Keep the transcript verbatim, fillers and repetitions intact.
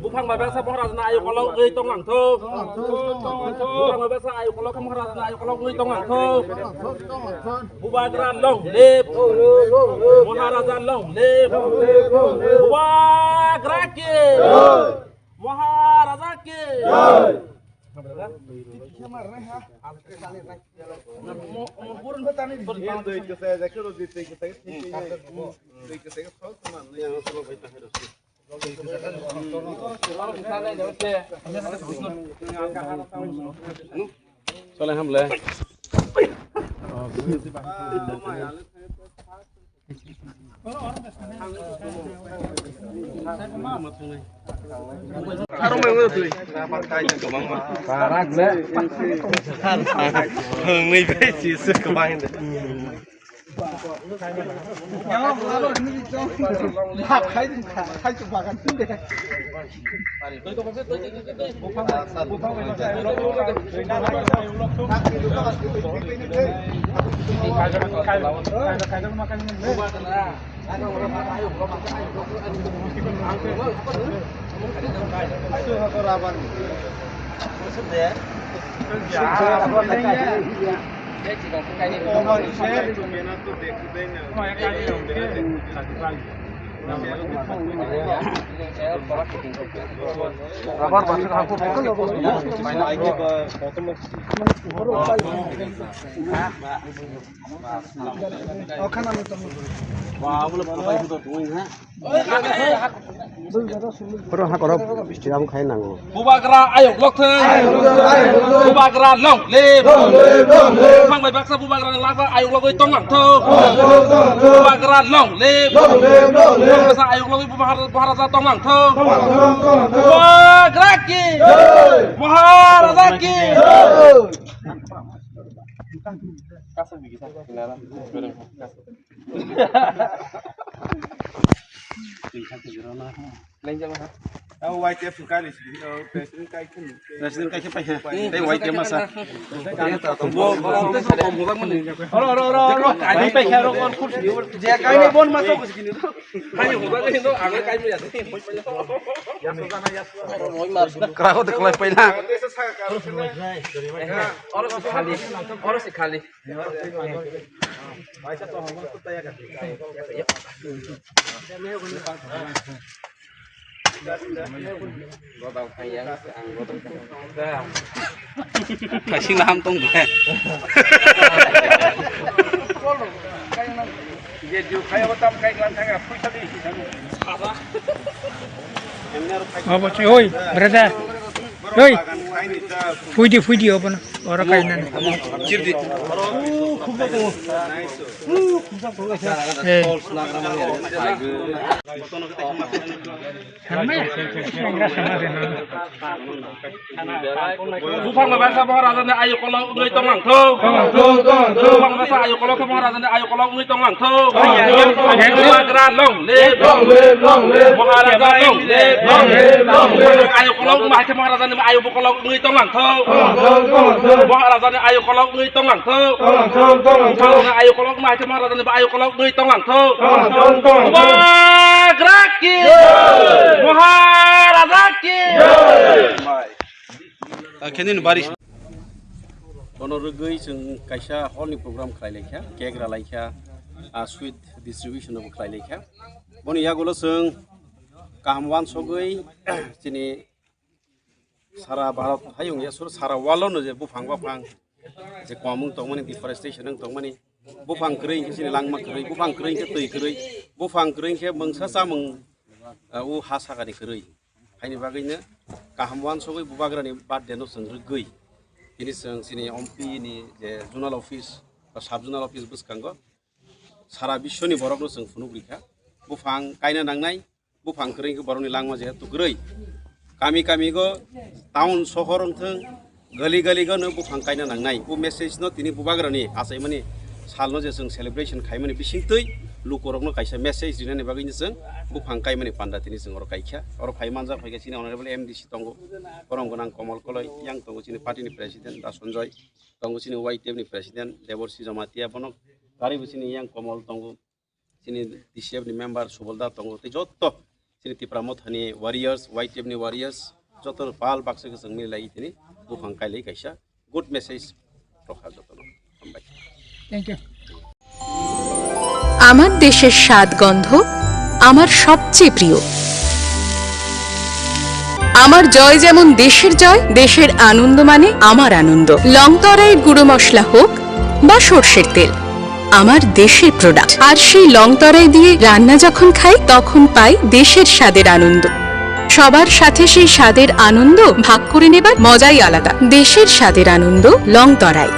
Buphang bai baksa Maharajani ayuk kolok wi tong lang thung. Buphang bai baksa ayuk kolok, Maharajani ayuk kolok wi tong lang thung. Bubagra long live. Maharaja long live. Bubagra ki. Maharaja ki. Salai hamle. Parak le. Ngi be si se kebang de. Oro ha koro abo khai nango. Bubagra ayok lok thung. Bubagra long live. Buphang bai baksa Bubagra ni lakbar ayok logwi tong lang thung. Bubagra long live. Buphang bai baksa ayok logwi Bubagra, Bubagra tong lang thung. Bubagra ki. Maharaja ki. President kai khe pai kha. Tei Y T masa. Oro, oro, oro, oro. Ani pai kha, oro, oro, khub sini. Je kai ni bon ma to sini. Kai ni hoda ni no, ang kai mi ya. Kra ko de klai pai na. Oro si khali. Oro si khali. Kaising naham tong de. Video kaya tam kai lan thang pui sadi. Abo si, oi, brother. Oi. Pui di, pui di, obo no. Oro kainani. Chirdi. Eh. Buphang bai baksa Maharajani ayuk kolok wngwi tong lang thung. Buphang bai baksa ayuk kolok khe Maharajani ayuk kolok wngwi tong lang thung. Bubagra long live. Maharaja long live. Ayuk kolok wngma hai khe Maharajani ayuk kolok wngwi tong lang thung. Maharajani ayuk kolok wngwi tong lang thung. Maharajani ayuk kolok wngma hai khe Maharajani ayuk kolok wngwi tong lang thung. Bubagra ki. Maharaja ki. Khe nini bari. Bono rwgwi chwng kaisa hall ni program khlai laikha, cake ra laikha, a sweet distribution bo khlai laikha. Boni yagulo chwng kaham wansogwi chini sara Bharat hayung ya sur sara world no je buphang baphang je kwmwng tongmani, deforestation wng tongmani, buphang kwrwi hwnkhe chini langma kwrwi, buphang kwrwi hwnkhe twi kwrwi, buphang kwrwi hwnkhe mungsa chamung, uh, o ha sakani kwrwi. Haini bagwino kaham wansugwi Bubagrani birthday no chwng rwgwi tini chwng chini M P ni je zonal office ba sub zonal office bwskango sara biswni borokno chwng phunuk rikha. Buphang kaina nangnai, buphang kwrwi hwnkhe borokni langma jehetu kwrwi. Kami kami go town sohor wngthwng, gali gali go no buphang kaina nangnai. O message no tini Bubagrani achaimani salno je chwng celebration khaimani bisingtwi lukurokno kaisa message rinani bagwi chwng buphang kaimani panda tini chwng oro kaikha. Oro phai manjak phaikha chini honorable M D C tongo, borom gwnang Komol Koloi, yang tongo chini party ni president Da Sanjoy, tongo chini Y T F ni president Deborsi Jamatia, bono karibo chini yang Komol tongo, chini D C F ni member Subol Da tongo, tei jotto chini Tipra Mothani warriors, Y T F ni warriors, jotto pal baksa khe chwng milai tini buphang kailai kaisa good message rokha jottono. Hambai. Thank you. আমার দেশের স্বাদ গন্ধ আমার সবচেয়ে প্রিয়। আমার জয় যেমন দেশের জয়, দেশের আনন্দ মানে আমার আনন্দ। লং তরাইয়ের গুঁড়ো মশলা হোক বা সর্ষের তেল, আমার দেশের প্রোডাক্ট। আর সেই লং তরাই দিয়ে রান্না যখন খাই, তখন পাই দেশের স্বাদের আনন্দ। সবার সাথে সেই স্বাদের আনন্দ ভাগ করে নেবার মজাই আলাদা। দেশের স্বাদের আনন্দ, লং তরাই।